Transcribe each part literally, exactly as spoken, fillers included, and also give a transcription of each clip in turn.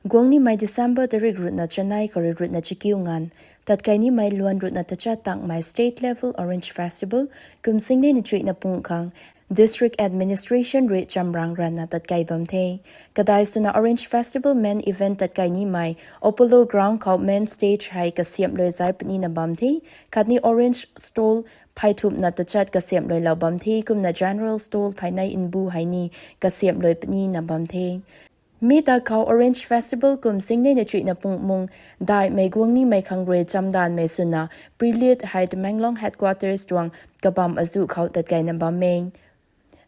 Guang nimei December tarik ruhna chanei khou rui ruhna chakiu nganv, tatkai nimei luan ruhna tachat tangmei State Level Orange Festival, kum singnei na chuihna pung khang, District Administration rui chamrang ranna tatkai bam the. Kadai swna Orange Festival main event tatkai nimei Apollo Ground khou main stage hei kasiamhlui zai puni na bam the. Khatni orange stall phey thumhna tachat kasiamhlui lou bam the, kumna general stall phey nei nbu hei ni kasiamhlui puni na bam the. Mi ta khou Orange Festival kum singnei na chuihna pung mung, daihmei guang nimei khang rui chamdanmei swna prelude hei Tamenglong Headquarters tuang kabam azuh khou tatkai na bam e.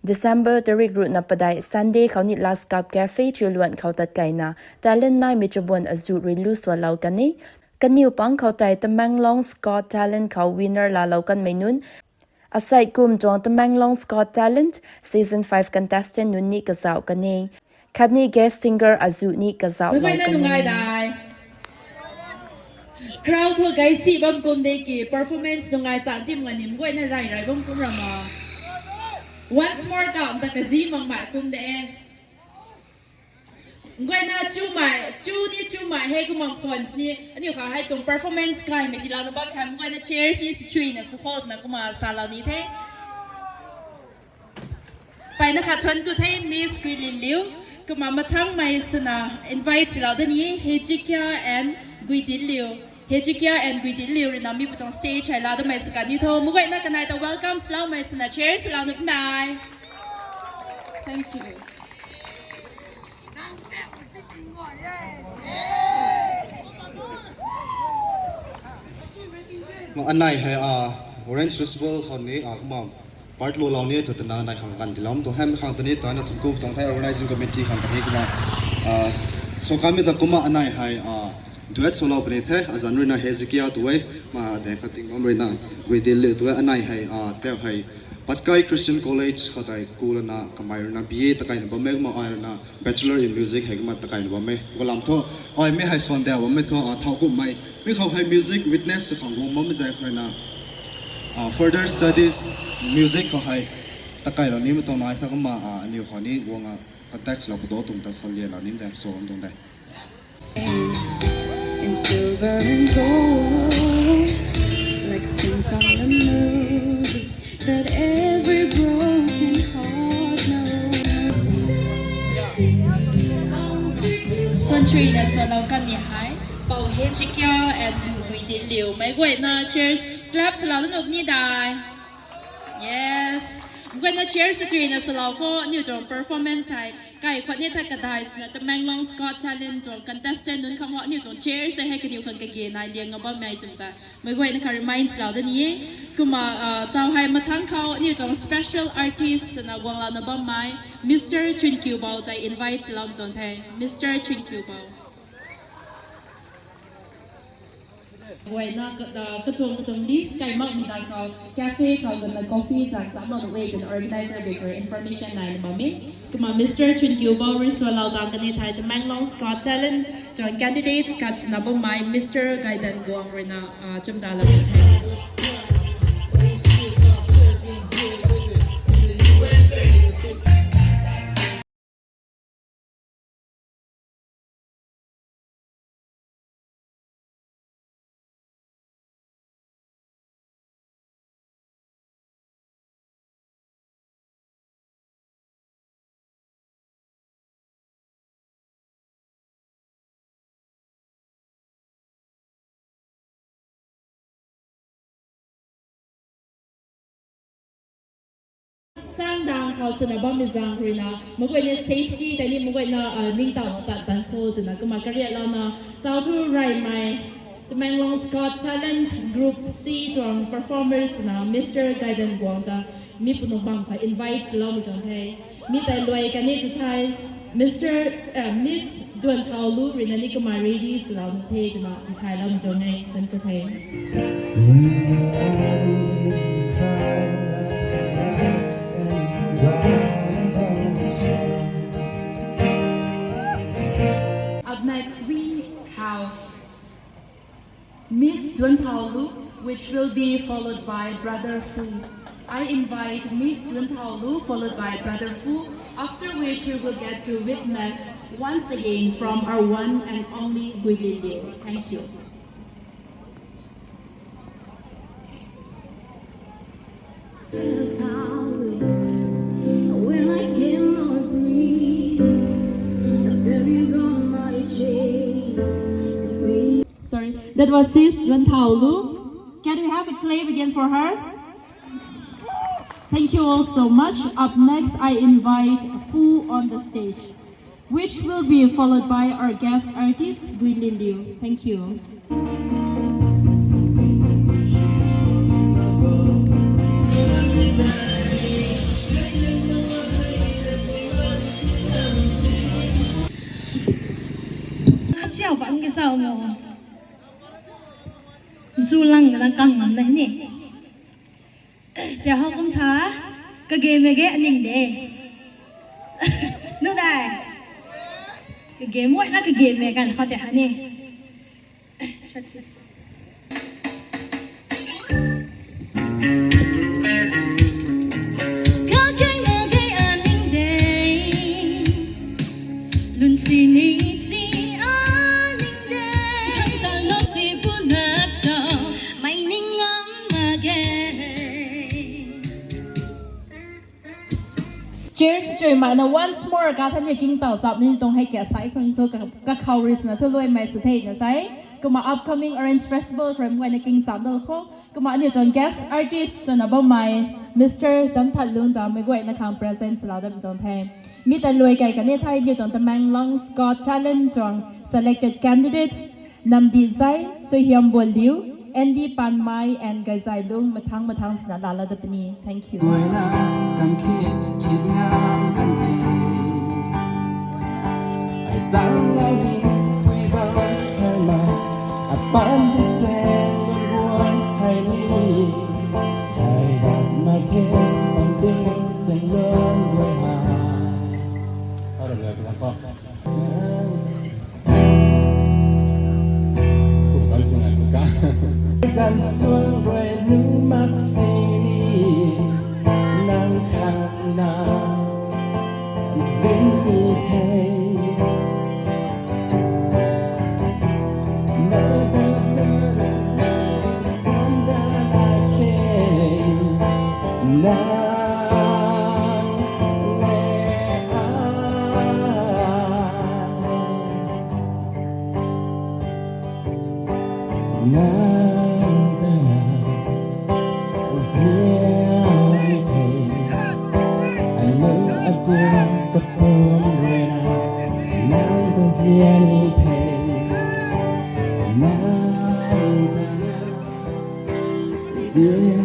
December tarik ruhna padeih Sunday khou ni Last Cup Cafe chu luan khou tatkai na talent naimei chabuan azuh rui lu swlou kan e. Kaniw pang khou tei Tamenglong's Got Talent khou winner laalou kanmei nunc, asei kum tuang Tamenglong's Got Talent Season five contestant nunc ni kazauh kan e. Khatni guest singer azuh ni kazauh lou kan e. Crowd thu gaisi bam kum de ki performance nungai chang tim nga nim guayna rai rai bam kum rama. Once more kam ta kazi makmei kum de. Guayna chumei, chu ni chumei hei kumna khwan sini aniu khang hei tuang performance kaimei tiilouna bam tham guayna chairs ni swchuina swkhotna kumna salou ni the. Peyna khat thuan ku the Miss Guilinliu. Kumna mathangmei swna invite swlou da ni Hezekiah and Guidinliu. Hezekiah and Guidinliu ruina mi pu tuang stage hei laa damei sw kan ni tho. Maguayna kanei ta welcome swloumei swna chair swlou nup nai. Thank you. Anei hei Orange Festival khou ni kumna part lou lou ni thu twna anei khang kan tiilou tuang hei mi khang ta ni taina thunku tuang the organizing committee khang ta ni kumna so kamei ta kumna anei hei duet swlou puni the, azanc ruina Hezekiah tu e, ma de khat ting bam ruina Guidinliu tu e. Anei hei tau hei Patkai Christian College khou tei ku lana kamei ruina B A takaina bam e, kumna ai ruina Bachelor in Music hei kumna takaina bam e. Galam thu ai mi hei swan dau bammei thu thau kummei mi khou hei music witness sw khang guang bammei zaeng khou ruina further studies music khou hei takailou nimei tuang nai tha kumna aniu khou ni guang context lou pado tuang ta salianlou ni zaeng so tuang de. In silver and gold, like a scene from the movie, that every broken heart knows. Thuan chuina swlou kanmei hei Pou Hezekiah and Guidinliu. Meic guayna chairs clap swlou nup ni dai. Yes. Guayna chairs chuina swlou khou aniu tuang performance hei kai khwan ni tha. Kadai swna Tamenglong's Got Talent tuang contestant nunc khang khou aniu tuang chairs hei kaniw khang kage nai liang nga bammei tuang ta meic guayna kha remind swlou da ni e. Kumna tau hei mathang khou aniu tuang special artist swna guanglouna bammei Mister Chunkiubou tei invite swlou tuang the. Mister Chunkiubou. Guayna katuang katuang list kai makmei dai khou cafe khou gana coffee zang chamlou nuh e twna organizer de khou information naina bam e. Kumna Mister Chunkiubou rui swlou ta kan ni thei Tamenglong's Got Talent tuang candidates khat swna bammei Mister Gaidan Guang ruina chamdalou the. Changdang khou swna bammei zaeng ruina meic guayna safety tei ni meic guayna ningtowna tat tan kho twna kumna kariatlouna tau thu reymei Tamenglong's Got Talent Group C tuang performers swna Mister Gaidan Guang ta mi punung bam khou invite swloumei tuang the. Mi tei luai kan ni tu thei Mister Miss Duanthaulu ruina ni kumna ready swlou the twna tithaylou tuang e. Thank you the. Up next we have Miss Duanthaulu, which will be followed by Brother Fu. I invite Miss Lun Thao Lu, followed by Brother Fu, after which we will get to witness once again from our one and only Guilin Liu. Thank you. Sorry, that was Sis Lun Thao Lu. Can we have a clap again for her? Thank you all so much. Up next, I invite Fu on the stage, which will be followed by our guest artist, Guilin Liu. Thank you. Khatchiau bam ki zau mo. Zu lang na kang ngam na ni. Tia hou kum tha, kagame ge aning de. Nu dai. Kagame wai na kagame kan kha te ha ni. Check this. Kagame ge aning de. Lun si ni si aning de. Kata lok ti bu na cho. Mei ning ngam mak ge. Cheers chuimei na once more ka than ni king tau zap ni tuang hei kia sai khang thu ka, kakhou ris na thu luaimei sw thei na sai. Kumna upcoming Orange Festival khou rui mei guayna king zap dal kho. Kumna aniu tuang guest artist swna bammei Mister Damthatlun ta mei guayna khang present swlou dat tuang the. Mi ta luai kai kani thei aniu tuang Tamenglong's Got Talent tuang selected candidate Namdi Zai, Suihiam Boliu, Andy Panmai and Gaizailung mathang mathang swna lala da puni. Thank you. Guayna kan khit khit ngam kan the. Ai tang lou ni pui bam thai ma. Apam di chen lun guay hai ni. Hai dat ma khe pam ding chen lun guay hai. Arap le kala kho. Kan suan rui nu mak si ni nang khang na ding ni hei. Nang da da da da da da khe. Nang le ai. Nang ta na zian ni the, anu aduang kapum rui na, nang ta zian ni the, nang ta na zian.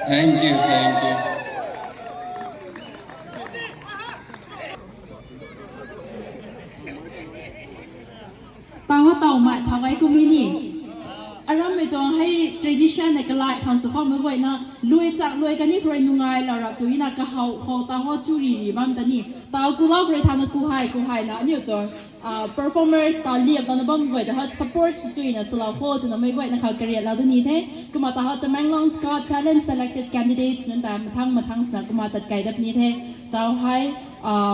Thank you, thank you. Tang ho tau mai thau ai kum ni. Aram mei tuang hei Tradition na kalai khang sw khou meic guayna lui chak lui kani khou rui nungai lou rap tu na kahaw khou ta ho chu ri ri bam ta ni. Tau ku lou khou rui thana ku hei ku hei na aniu tuang performers ta liap lana bam guay ta ha support chuina swlou khou twna meic guayna khou kariat lou da ni the. Kumna ta ha Tamenglong's Got Talent selected candidates nunc ta mathang mathang swna kumna tat kai dap ni the. Tau hei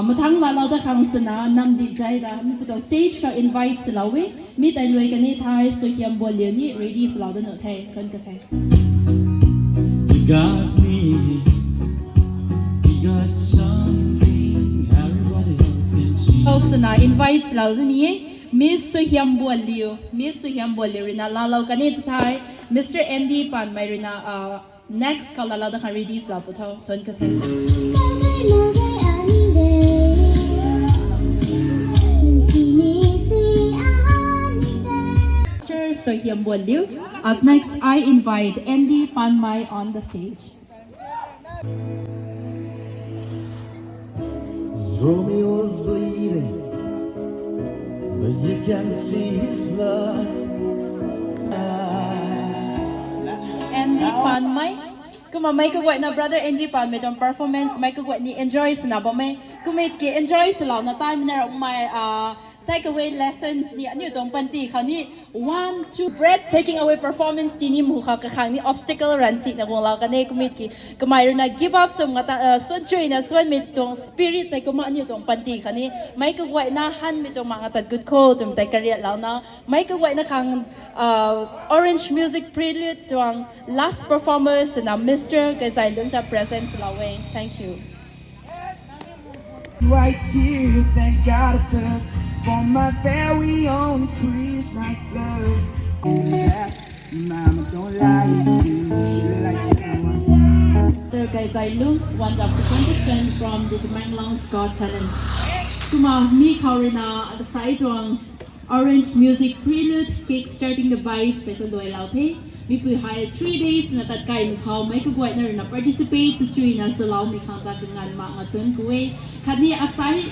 mathang la lou da khang swna nam di jai da mi pu ta stage khou invite swlou e. Mi tei lui kani thei Suaihiambuanliu ni ready swlou da nuh the. Thuanc ku the. You got me. You got something everybody else can see. Khou swna invite swlou da ni e. Miss Suaihiambuanliu, Miss Suaihiambuanliu ruina laalou kani thei Mister Andy Panmei ruina next khou laalou da khang ready swlou pu tho. Thuanc ku the. Mister Suaihiambuanliu. Up next, I invite Andy Panmei on the stage. Romeo was bleeding, but you can see his blood. Andy Panmei. Kumna meic kaguayna brother Andy Panmei tuang performance meic kaguay ni enjoy swna bam e. Kumna ki enjoy swlouna taimei na ramei take away lessons ni aniu tuang panty khou ni one two breath taking away performance ti ni mu khou kakhang ni obstacle ran sina guanglou kan e. Kumna ki kamei ruina give up swm nga ta suan chuina suanmei tuang spirit tei kumna aniu tuang panty khou ni meic kaguayna hanmei tuang mak nga tat gut kho twmei tei kariat louna meic kaguayna khang Orange Music Prelude tuang last performance na Mister Kaizailung ta present lou e. Thank you. Right here, thank God first for my very own Christmas love. Mama don't lie, you should like someone. Mister Kaizailung, one of the contestants from the Tamenglong's Got Talent. Kumna mi khou ruina sai tuang Orange Music Prelude, Kickstarting the Vibes, hei khou luailou the. Mipui hei three days na tat kaimei khou meic kaguayna ruina participate sw chuina swloumei khang ta kanganv mak nga thuanc ku e. Khatni asai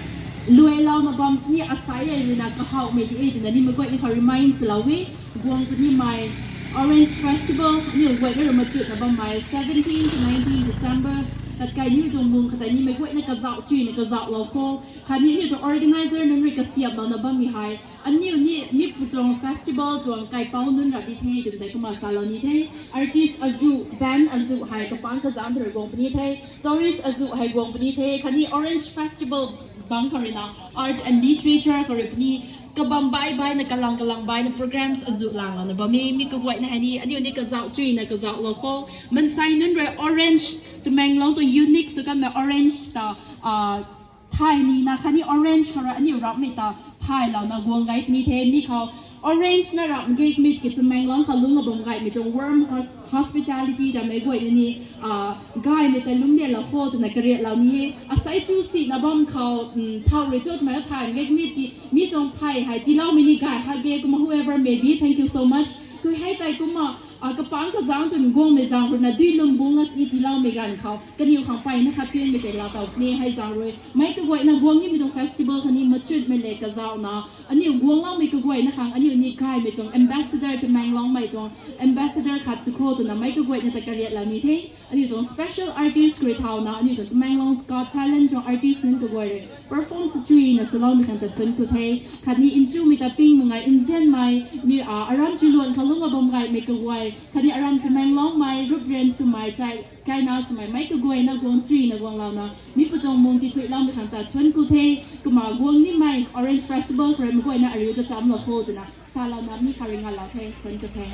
luailouna bam sini asai hei ruina kahawmei di e twna ni meic guayna khou remind swlou e. Guang punimei Orange Festival aniu guayna rui machutna bammei seventeen to nineteen December tat kai nimei tuang mung khatni meic guayna kazauh chuina kazauhlou kho. Khatni aniu tuang organizer nunc rui kasiamhlouna bammei hei aniu ni mi pu tuang festival tuang kaipouc nunc ra di the twmei tei kumna salou ni the. Artist azuh, band azuh hei kapangc kazanc rui guang puni the. Tourist azuh hei guang puni the. Khatni Orange Festival bang khou ruina art and literature khou rui puni kabam bai baina kalang kalang baina programs azuh langlouna bam e. Mi kaguayna hei ni aniu ni kazauh chuina kazauhlou kho. Mansei nunc rui orange, Tamenglong tuang unique sw kanmei orange ta thay nina khatni orange khou rui aniu rapmei ta thaylouna guang gay puni the. Mi khou orange na rap mak ge mi ki Tamenglong khou lungc a bam gaymei tuang warm hospitality ta meic guayna ni gaymei ta lungc nianlou kho twna kariatlou ni e. Asei chu sina bam khou thau rui cho twmei thay mak ge mi ki mi tuang phey hei tiiloumei ni gay ha ge kumna whoever may be, thank you so much. Kui hei tei kumna kapangc kazanc twmei guangmei zaeng ruina dui lwm bungc a sini tiiloumei ganv khou kaniw khang peyna khat tianmei tei laa tow puni hei zaeng rui meic kaguayna guang nimei tuang festival khatni machutmei le kazauhna aniu guangloumei kaguayna khang aniu ni gaymei tuang ambassador, Tamenglongmei tuang ambassador khat sw kho twna meic kaguayna ta kariatlou ni the. Aniu tuang special artist rui thauna aniu tuang Tamenglong's Got Talent tuang artist nunc kaguay rui perform sw chuina swloumei khang ta thuanc ku the. Khatni nchumei ta ping mak ngai nzianmei mi aram chuiluan khou lungc a bam gaymei kaguay khatni aram Tamenglongmei rup rian swmei chai kaina swmei meic kaguayna guang chuina guanglouna mi pu tuang mung tithuiloumei khang ta thuanc ku the. Kumna guang nimei Orange Festival khou rui meic guayna ariu kachamlou kho twna salouna mi khou rui ngalou the. Thuanc ku the.